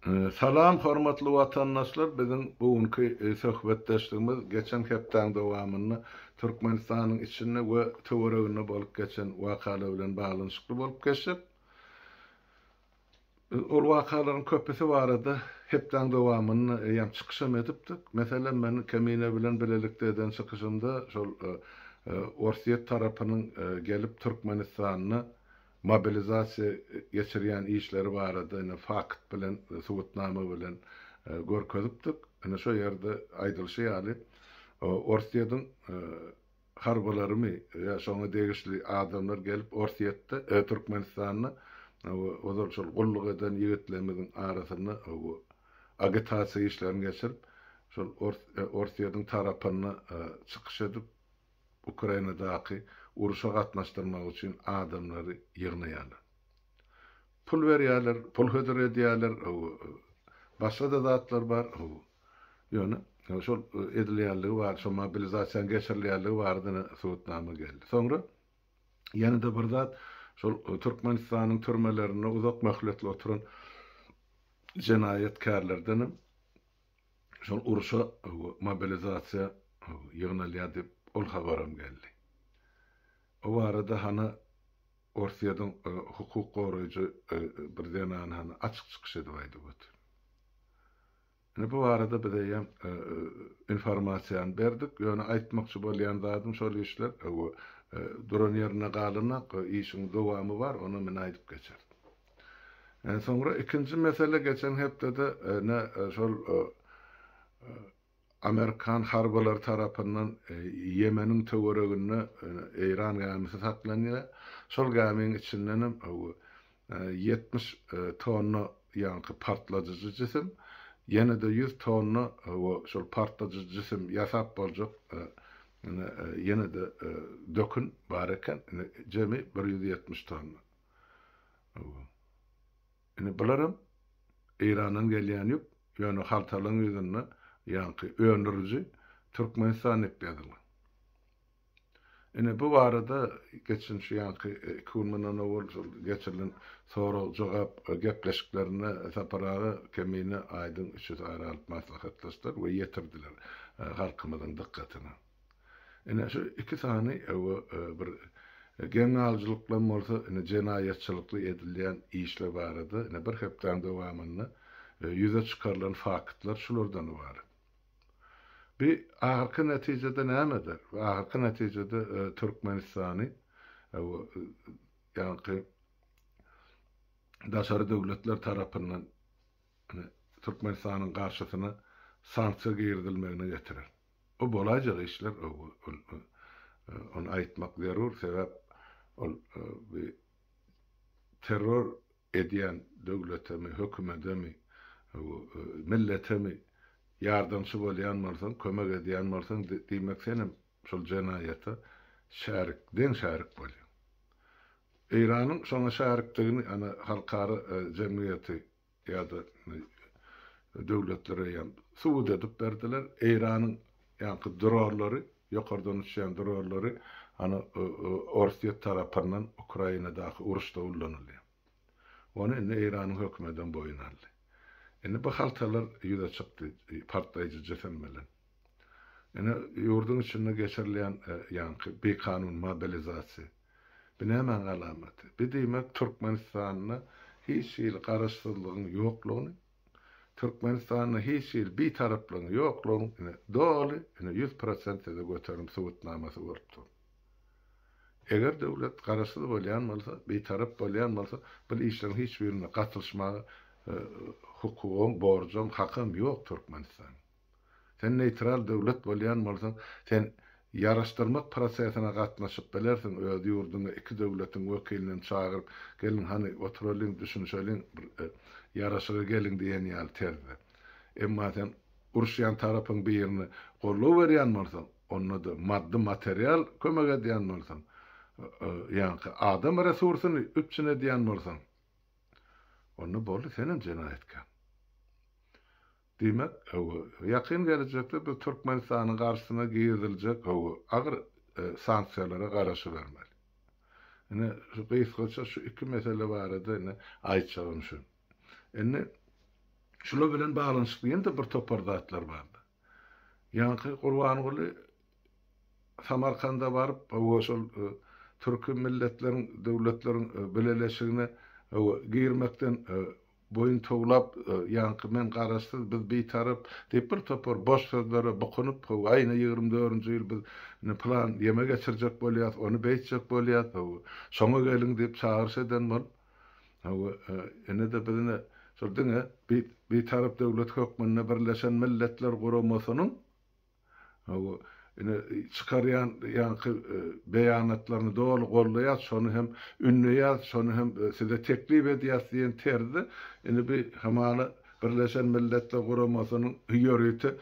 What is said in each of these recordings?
Salam hormatly watandaşlar biziň bu günki söhbetdeşligimiz geçen hepdäň dowamynda Türkmenistanyň içinde we töwereginde bolup geçen wakalar bilen baglanyşykly bolup geçjek. Biz ol wakalaryň köpüsi barada hepdäň dowamynda eýýäm çykyşam edipdik. Meselem, men Kemine bilen bilelikde eden çykyşymda şol Orsýet tarapynyň gelip Türkmenistanda mobilizasiýa geçirýän işleri barada ine fakt bilen, subutnama bilen görkezipdik. Ine şo ýerde aýdylyşy ýaly, Orsýetiň harbylarymy ýa şoňa degişli adamlar gelip Orsýetde, Türkmenistanda ozal şol gulluk eden ýigitlerimiziň arasynda agitasiýa işlerini geçirip, şol Orsýetiň tarapynda çykyş edip, Ukrainadaky urşa gatnaşdyrmak üçin adamlary ýygnaýarlar. Pul berýärler, pul hödür edýärler, başga-da zatlar bar. Ýöne şol edilýänligi bar, şol mobilizasiýanyň geçirilýänligi barada ine subutnama geldi. Soňra ýene-de bir zat, şol Türkmenistanyň türmelerinde uzak möhletli oturan jenaýatkärlerdenem şol urşa mobilizasiýa ýygnalýar diýip ol habaram geldi. O barada hany Orsýetiň hukuk goraýjy bir zenany hany açyk çykyş edip aýdyp otyr. Indi bu barada biz eýýäm informasiýany berdik. Ýöne aýtmakçy bolýan zadym şol işler duran ýerinde galanok, işiň dowamy bar, ony men aýdyp geçerin. Soňra ikinji mesele geçen hepdede ine şol Amerikan harbylary tarapyndan Ýemeniň töwereginde Eýran gämisi saklanýar. Şol gämiň içindenem 70 tonna ýaňky partladyjy jisim, ýene-de 100 tonna şol partladyjy jisim ýasap boljak ýene-de dökün bar eken. Jemi 170 tonna. Indi bularam Eýrandan gelýän ýük, ýöne haltalaryň ýüzünde ýaňky öndüriji Türkmenistan diýip ýazylan. Ine bu barada geçen şu ýaňky iki gün mundan owal şol geçirilen sorag-jogap gepleşiklerinde Sapar aga, Kemine, Aýdyň üçüsi ara alyp maslahatlaşdylar we ýetirdiler halkymyzyň dykgatyna. Ine, şu iki sany bir geň galyjylyklam bolsa, ine, jenaýatçylykly edilýän işler barada, ine, bir hepdäň dowamynda ýüze çykarylan faktlar şulardan ybarat. Bi ahyrky netijede näme eder? Bu ahyrky netijede Türkmenistany ýaňky daşary döwletler tarapyndan Türkmenistanyň garşysyna sanksiýa girizilmegine getirer. O bolaýjak işler ony aýtmak zerur sebäp ol bi terror edýän döwletemi hökümedemi milletemi ýardamçy bolýan bolsaň kömek edýän bolsaň diýmek senem şol jenaýata şärik deň şärik bolýaň. Eýranyň şoňa şärikdigini ana halkara jemgyýeti ýa-da döwletler eýýäm subut edip berdiler. Eýranyň ýaňky dronlary, ýokardan uçýan dronlary hany Orsýet tarapyndan Ukrainadaky uruşda ullanylýar. Ony indi Eýranyň hökümedem boýun aldy. Indi bu haltalar ýüze çykdy partlaýjy jisim bilen. Ine ýurduň içinde geçirilýän ýaňky bikanun mobilizasiýa. Bu nämäň alamaty? Bu diýmek Türkmenistanda hiç hili garaşsyzlygyň ýoklugyny, Türkmenistanda hiç hili bitaraplygyň ýoklugyny ine doly ine 100% size göterim subutnamasy bolup dur. Eger döwlet garaşsyz bolýan bolsa, bitarap bolýan bolsa, bu işleriň hiç birine gatylyşmaga hukugam, borjam, hakam ýok Türkmenistanyň. Sen neýtral döwlet bolýan bolsaň, sen ýaraşdyrmak prosesine gatnaşyp bilersiň, öz ýurduňa iki döwletiň wekilinem çagyryp, geliň hany oturalyň, düşünişeliň, bir ýaraşyga geliň diýen ýaly terzde. Emma sen uruşýan tarapyň birine goldaw berýän bolsaň, onda-da maddy material kömek edýän bolsaň, ýaňky adam resursyny üpjün edýän bolsaň, onda boldy senem jenaýatkär. Diýmek, ýakyn gelejekde biz Türkmenistanyň garşysyna giriziljek agyr sanksiýalara garaşybermeli. Ine, şu gysgaça şu iki mesele barada ine aýtjagym şu. Indi. Şular bilen baglanyşykly ýene-de bir topar zatlar bardy. Ýaňky Gurbanguly Samarkanda baryp, hawa, şol türki milletleriň, döwletleriň bileleşigine, hawa, girmekden boýun towlap, ýaňky men garaşsyz, biz bitarap diýip bir topar boş sözlere bukunyp, hawa, aý ine 24-nji ýyl biz ine pylan ýeme geçirjek bolýas, ony beýtjek bolýas, hawa, şoňa geliň diýip çagyryş eden bolup, Hawa, ine-de biz ine şol diňe Bitarap döwlet hökmünde Birleşen Milletler Guramasynyň hawa, ine çykarýan ýaňky beýanatlaryny doly goldaýas, şony hem ündeýäs, şony hem size teklip edýäs diýen terzde ine bi hamala Birleşen Milletler Guramasynyň ýörite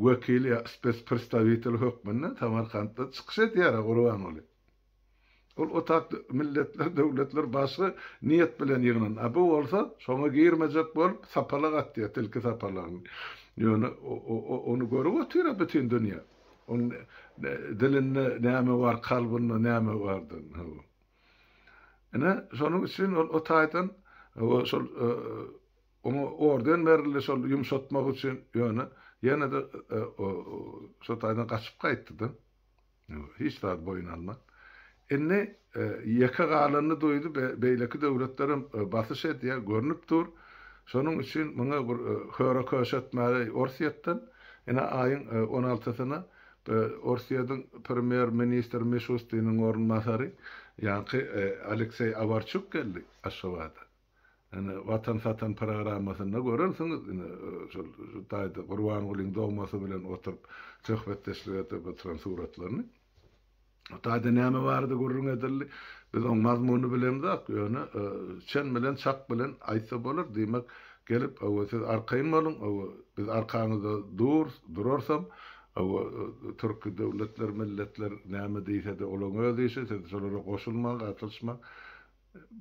wekili ýa spesprestawiteli hökmünde Samarkantda çykyş edýär-ä Gurbanguly. Ol otag milletler, döwletler başga niýet bilen ýygnan. A bu bolsa şoňa girmejek bolup sapalak atýar, tilki sapalagyny. Ýöne ony görüp otyr-a bütin dünýä. Onuň dilinde näme bar, kalbynda näme bardygyny. Ine, şonuň üçin ol o taýdan şol oňa orden berildi şol ýumşatmak üçin, ýöne ýene-de şo taýdan gaçyp gaýtdy-da. Hiç zady boýun alman. Indi ýeke galanyny duýdy, beýleki döwletlerem basyş edýär, görnüp dur. Şonuň üçin muňa bir höre-köşe etmäge Orsýetden, ine aýyň on altysyna Orsýetiň premýer-ministri Mişustiniň orunbasary, ýaňky Alekseý Awarçuk geldi Aşgabada. Ine, Watan satan programmasynda görensiňiz, ine, şol şu taýda Gurbangulyň dogmasy bilen oturyp söhbetdeşlik edip oturan suratlaryny. O taýda näme barada gürrüň edildi, biz oň mazmunyny bilemzok, ýöne çen bilen, çak bilen aýtsa bolar, diýmek, gelip, hawa, siz arkaýyn boluň, hawa, biz arkaňyzda durus, durarsam, hawa, türki döwletler, milletler näme diýse-de, olaň öz işi, siz şolara goşulmaň, gatylyşmaň.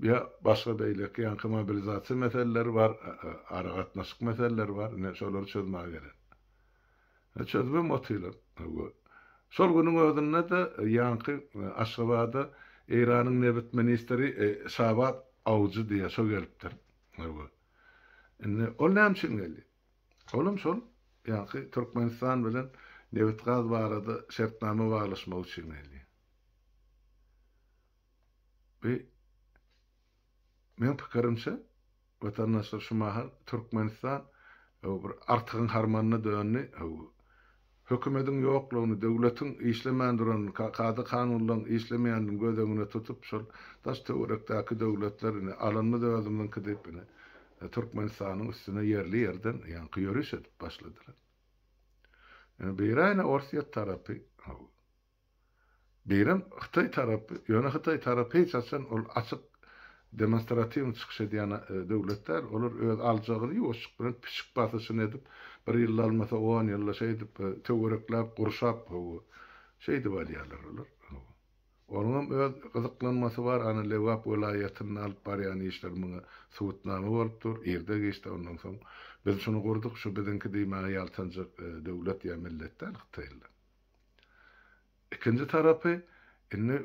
Ýa başga beýleki ýaňky mobilizasiýa meseleleri bar, aragatnaşyk meseleleri bar, ine şolary çözmäge gerek. Ine çözübem otyrlar. Şol günüň özünde-de ýaňky Aşgabada Eýranyň nebit ministri Şabat Awjy diýýär, şo gelipdir. Indi ol näme üçin geldi? Olam şol ýaňky Türkmenistan bilen nebit-gaz barada şertnama baglaşmak üçin geldi. Bu meň pikirimçe watandaşlar şu mahal Türkmenistan bir artygyň harmanyna döndi. Hökümediň ýoklugyny, döwletiň işlemän duranyny, kada-kanunlaryň işlemeýändigini göz öňüne tutup şol daş-töwerekdäki döwletler ine alanymyz özümiziňki diýip ine Türkmenistanyň üstüne ýerli-ýerden ýaňky ýöriş edip başladylar. Ine biri ine Orsýet tarapy. Birem Hytaý tarapy, ýöne Hytaý tarapy hiç haçan ol açyk demonstratiwny çykyş edýän döwlet däl, olar öz aljagyny ýuwaşjyk bilen pişik basyşyny edip, bir ýylda almasa on ýylda şeýdip töwerekläp, gurşap, hawa, şeýdip alýarlar olar. Hawa. Onuňam öz gyzyklanmasy bar, ana Lebap welaýatynda alyp barýan işleri muňa subutnama bolup dur, irde-giçde ondan soň biz şuny gurduk, şu biziňki diýmäge ýaltanjak döwlet ýa millet däl hytaýlylar. Ikinji tarapy, indi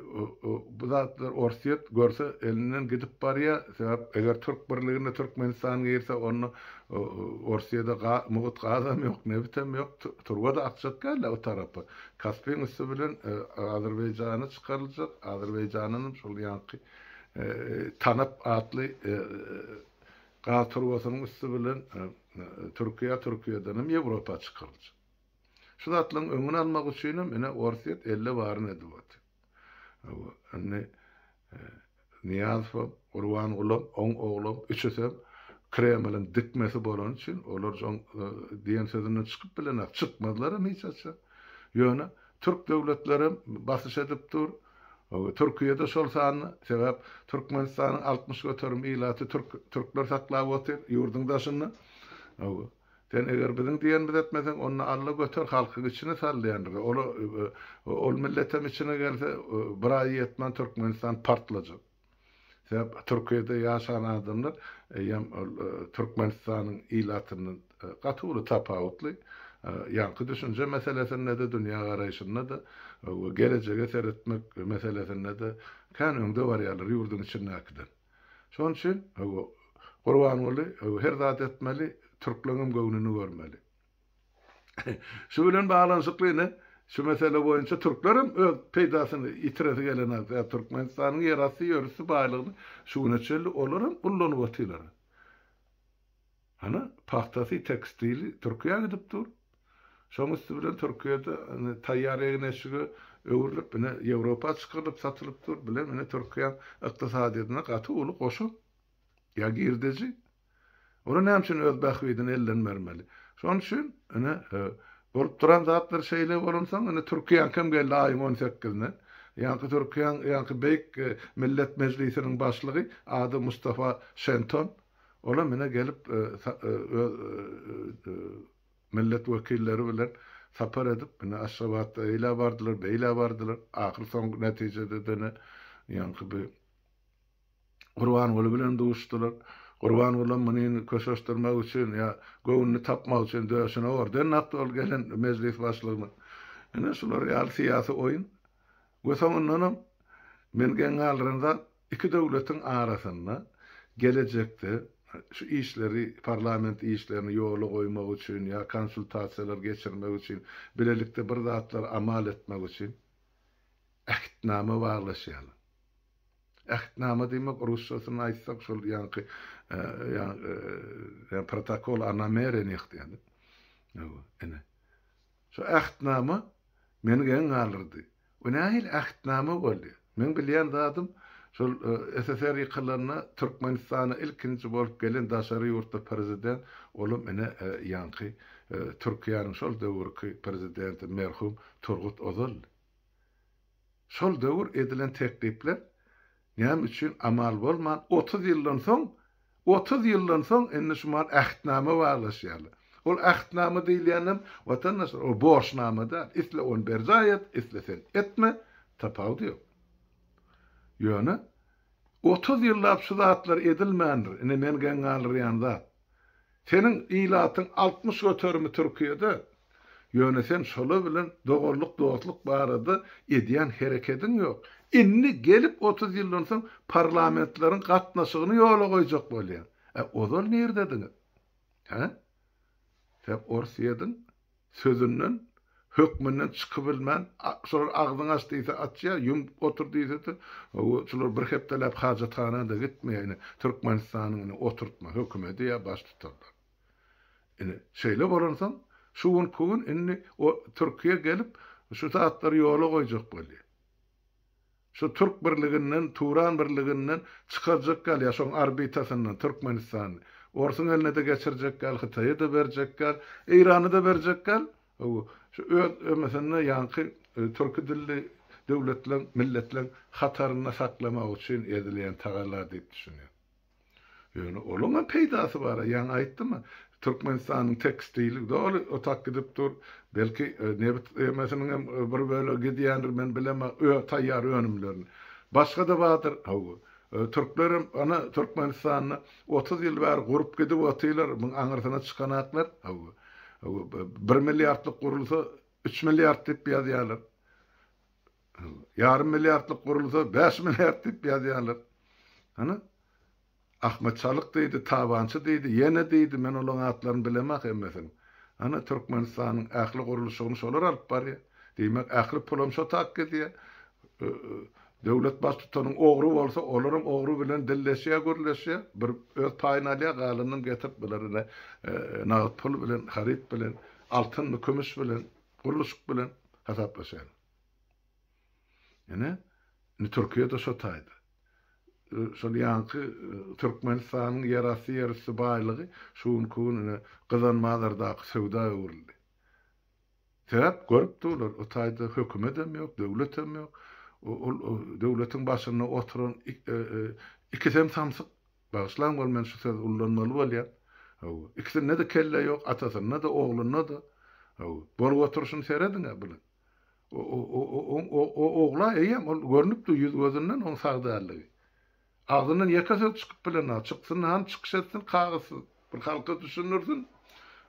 bu zatlar Orsýet görse elinden gidip barýar, sebäp eger Türk birligine Türkmenistan girse onda Orsýede mugt gazam ýok, nebitem ýok, turba-da akjak däl-de o tarapa. Kaspiň üsti bilen Azerbaýjana çykaryljak, Azerbaýjandanam şol ýaňky Tanap atly gaz turbasynyň üsti bilen Türkiýä, Türkiýedenem Ýewropa çykaryljak. Şu zatlaryň öňüni almak üçinem ine Orsýet elde baryny edip otyr. Hawa, indi Nyýazowam, Gurbangulam, oň oglam üçüsem Kremliň dikmesi bolany üçin olar şoň diýen sözünden çykyp bilenok, çykmazlaram hiç haçan. Ýöne türk döwletlerem basyş edip dur. Hawa, Türkiýe-de şol sanda, sebäp Türkmenistanyň 60% ilaty türk, türkler saklap otyr ýurduň daşynda. Hawa. Sen eger biziň diýenimizi etmeseň, onda Alla göter halkyň içine sal diýendir. Ol ol milletem içine gelse, bir aý ýetmän Türkmenistan partlajak. Sebäp Türkiýede ýaşan adamlar eýýäm ol Türkmenistanyň ilatyndan gaty uly tapawutly. Ýaňky düşünje meselesinde-de, dünýä garaýşynda-da we gelejege seretmek meselesinde-de kän öňde barýarlar ýurduň içindäkiden. Şonuň üçin, hawa, Gurbanguly her zat etmeli, türkleňem göwnüni görmeli. Şu bilen baglanyşykly ine, şu mesele boýunça türklerem öz peýdasyny ýitiresi gelenok. Sebäbi Türkmenistanyň ýerasty, ýerüsti baýlygyny şu güne çenli olaram ullanyp otyrlar. Hany, pagtasy, tekstili Türkiýä gidip dur. Şoň üsti bilen Türkiýede ine taýýar egin-eşige öwrülip, ine Ýewropa çykarylyp satylyp dur. Bilen ine Türkiýäň ykdysadyýetine gaty uly goşant ýa girdeji. Olar näme üçin öz bähbidini elden bermeli? Şonuň üçin ine bolup duran zatlar şeýle bolansoň, ine Türkiýäňkem geldi aýyň on sekizine. Ýaňky Türkiýäň ýaňky beýik Millet Mejlisiniň başlygy ady Mustafa Şenton. Olam ine gelip öz millet wekilleri bilen sapar edip ine Aşgabatda eýlä bardylar, beýlä bardylar. Ahyr soň netijede-de ine ýaňky bir Gurbanguly bilen duşdular. Gurbangulam muny köşeşdirmek üçin ýa göwnüni tapmak üçin döşüne orden dakdy ol gelen mejlis başlygynyň. Ine şular ýaly syýasy oýun. We soňundanam meni geň galdyran zat iki döwletiň arasynda gelejekde şu işleri parlament işlerini ýola goýmak üçin ýa konsultasiýalar geçirmek üçin bilelikde bir zatlar amal etmek üçin ähtnama baglaşýarlar. Ähtnama diýmek rusçasyny aýtsak şol ýaňky ýa protokol o namereniýah diýýär. Ine. Şu ähtnama meni geň galdyrdy. Bu nähili ähtnama boldy? Meň bilýän zadym, şol SSR ýykylanda Türkmenistana ilkinji bolup gelen daşary ýurtly prezident, olam ine ýaňky Türkiýäniň şol döwürki prezidenti merhum Turgut Ozaldy. Şol döwür edilen teklipler näme üçin amal bolman 30 ýyldan soň, 30 ýyldan soň indi şu mal ähtnama baglaşýarlar. Ol ähtnama diýilýänem watandaşlar ol borçnama däl. Isle ony berjaý et, isle sen etme, tapawudy ýok. Ýöne 30 ýyllap şu zatlar edilmändir. Ine meni geň galdyrýan zat. Seniň ilatyň 60 göterimi Türkiýede. Ýöne sen şolar bilen doganlyk-dostluk barada edýän herekediň ýok. Indi gelip 30 ýyldan soň parlamentleriň gatnaşygyny ýola goýjak bolýaň. Ä ozal nirdediňiz? Hä? Sen Orsýediň sözünden, hökmünden çykybilmän, şolar agzyňy aç diýse açýar, ýum otur diýse-de, şular bir hepdeläp hajathana-da gitmeýär ine Türkmenistanyň ine oturtma hökümedi ýa baştutanlary. Ine, şeýle bolansoň, şu günki gün indi o Türkiýe gelip, şu zatlary ýola goýjak bolýar. Şu Türk birliginden, Turan birliginden çykarjak ýaly, ýa şoň orbitasyndan Türkmenistany. Orsuň eline-de geçirjek ýaly, Hytaýa-da berjek ýaly, Eýrana-da berjek ýaly. Hawa, şu öz ömesinde ýaňky türki dilli döwletleň, milletleň hatarynda saklamak üçin edilýän tagalla diýip düşünýän. Ýöne olaňam peýdasy bar-a, ýaňy aýtdym-a, Türkmenistanyň tekstili doly otak gidip dur, belki nebit emesiniň hem bir bölegi gidýändir, men bilemok, ö taýýar önümlerini. Başga-da bardyr, hawa. Türklerem ana Türkmenistanda 30 ýyl bäri gurup gidip otyrlar, muň aňyrsyna çykanaklar, hawa. Hawa, bir milliardlyk gurulsa, üç milliard diýip ýazýarlar. Ýarym milliardlyk gurulsa, 5 milliard diýip ýazýarlar. Hany? Ahmet Çalyk diýdi, Tabançy diýdi, ýene diýdi, men olaň atlaryny bilemok hemmesini. Hany, Türkmenistanyň ähli gurluşygyny şolar alyp barýar. Diýmek, ähli pulam şo tak gidýär. Döwlet baştutanyň ogry bolsa, olaram ogry bilen dilleşýär, gürleşýär. Bir öz paýyny alýar, galanynam getirip bular ine nagt pul bilen, haryt bilen, altynmy, kümüş bilen, gurluşyk bilen hasaplaşýarlar. Ine, indi Türkiýe-de şo taýda. Şol ýaňky Türkmenistanyň ýerasty, ýerüsti baýlygy şu günki gün ine gyzan bazardaky söwda öwrüldi. Sebäp görüp durlar, o taýda hökümetem ýok, döwletem ýok. Ol döwletiň başynda oturan ikisem samsyk. Bagyşlaň bol men şu sözi ullanmaly bolýan. Hawa. Ikisinde-de kelle ýok, atasynda-da, oglunda-da. Hawa. Bolup oturyşyny serediň-ä bular. O ogla eýýäm ol görnüp dur ýüz-gözünden oň sag dälligi. Agzyndan ýeke söz çykyp bilenok. Çyksyn hany çykyş etsin kagyzsyz. Bir halka düşündirsin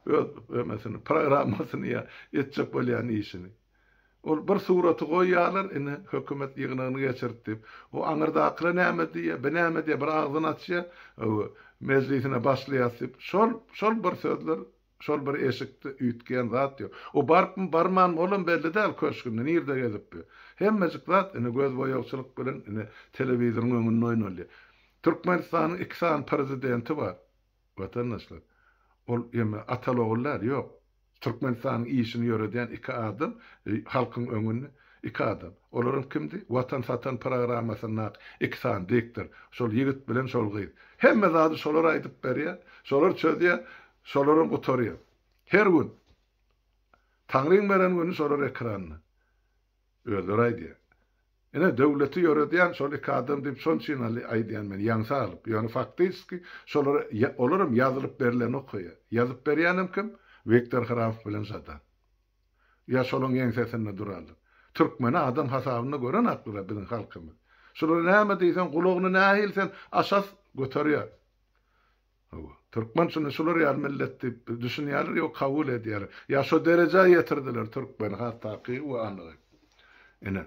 öz emesini, programmasyny ýa etjek bolýan işini. Ol bir suraty goýýarlar, ine, hökümet ýygnagyny geçirdi diýip. O aňyrdakylar näme diýýär, bi näme diýýär, bir agzyny açýar, mejlisine başlaýas diýip. Şol, şol bir sözler, şol bir eşikde üýtgeýän zat ýok. O barypmy, barmanmy, olam belli däl köşgünde, nirde gezip ýör. Hemmejik zat, ine, gözboýagçylyk bilen, ine, telewizoryň öňünde oýnalýar. Türkmenistanyň iki sany prezidenti bar. Watandaşlar, ol eme ataly-ogul däl, ýok. Türkmenistanyň işini ýöredýän iki adam, halkyň öňünde iki adam. Olaram kimdi? Watan satan programmasyndaky iki sany diktor. Şol ýigit bilen şol gyz. Hemme zady şolar aýdyp berýär, şolar çözýär, şolaram gutarýar. Her gün. Taňryň beren güni şolar ekranda. Özleri aýdýar. Ine, döwleti ýöredýän şol iki adam diýip şonuň üçin aýdýan men, ýaňsa alyp. Ýöne faktiçeski şolara, olaram ýazylyp berleni okaýar. Ýazyp berýänem kim? Wiktor Hramow bilen Žadan. Ýa şolaň ýeňsesinde duranlar. Türkmeni adam hasabynda görenaklar-a biziň halkymyz. Şulara näme diýseň, gulagyny nähili sen aşas göterýär. Hawa. Türkmen şuny şular ýaly millet diýip düşünýärler ýok kabul edýärler. Ýa şo derejä ýetirdiler türkmeni has takygy we anygy. Ine.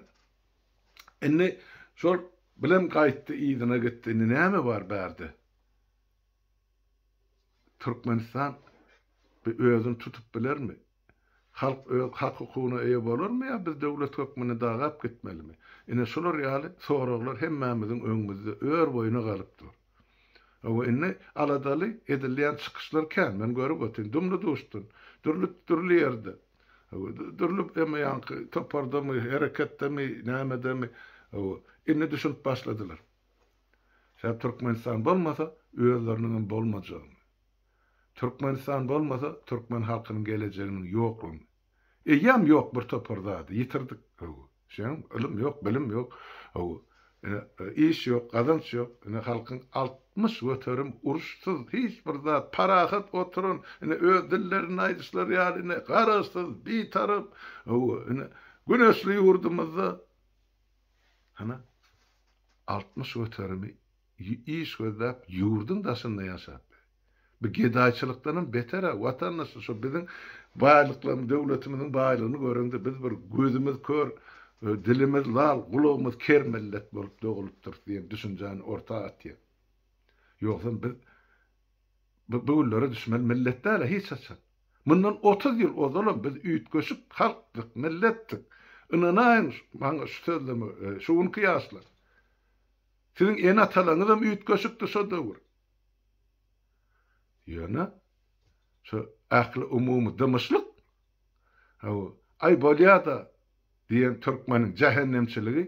Indi şol bilem gaýtdy yzyna gitdi. Indi näme bar bärde? Türkmenistan bir özüni tutup bilermi? Halk öz hak-hukugyna eýe bolarmy ýa biz döwlet hökmünde dagap gitmelimi? Ine şular ýaly soraglar hemmämiziň öňümizde ör boýuna galyp dur. Hawa indi aladaly edilýän çykyşlar kän, men görüp otyryn, dumly-duşdan, dürli dürli ýerde, hawa dürli eme ýaňky topardamy, hereketdemi, nämedemi, hawa indi düşünip başladylar. Sebäp Türkmenistan bolmasa özleriniňem bolmajagyny. Türkmenistan bolmasa türkmen halkynyň gelejeginiň ýoklugyny. Eýýäm ýok bir topar zady ýitirdik hawa. Şeň ylym ýok, bilim ýok. Hawa. Ine iş ýok, gazanç ýok. Ine halkyň 60% uruşsyz hiç bir zat parahat oturan ine öz dillerinde aýdyşlary ýaly ine garaşsyz, bitarap hawa ine güneşli ýurdumyzda hana 60 göterimi iş gözläp ýurduň daşynda ýaşap. Bu gedaýçylykdanam beter-ä, watandaşlar, şo biziň baýlyklarymyz, döwletimiziň baýlygyny göreňde biz bir gözümiz kör, dilimiz lal, gulagymyz ker millet bolup dogulypdyrys diýen düşünjäni orta atýar. Ýogsam biz bu günlere düşmeli millet däl-ä hiç haçan. Mundan 30 ýyl ozalam biz üýtgeşik halkdyk, milletdik. Ynanaýyň maňa şu sözleme, şu günki ýaşlar. Siziň ene-atalaryňyzam üýtgeşikdi şo döwür. Ýöne şu ähli umumy dymyşlyk, hawa, aý bolýa-da diýen türkmeniň jähennemçiligi,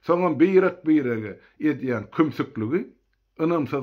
soňam birek-birege edýän kümsükligi, ynamsyzlygy.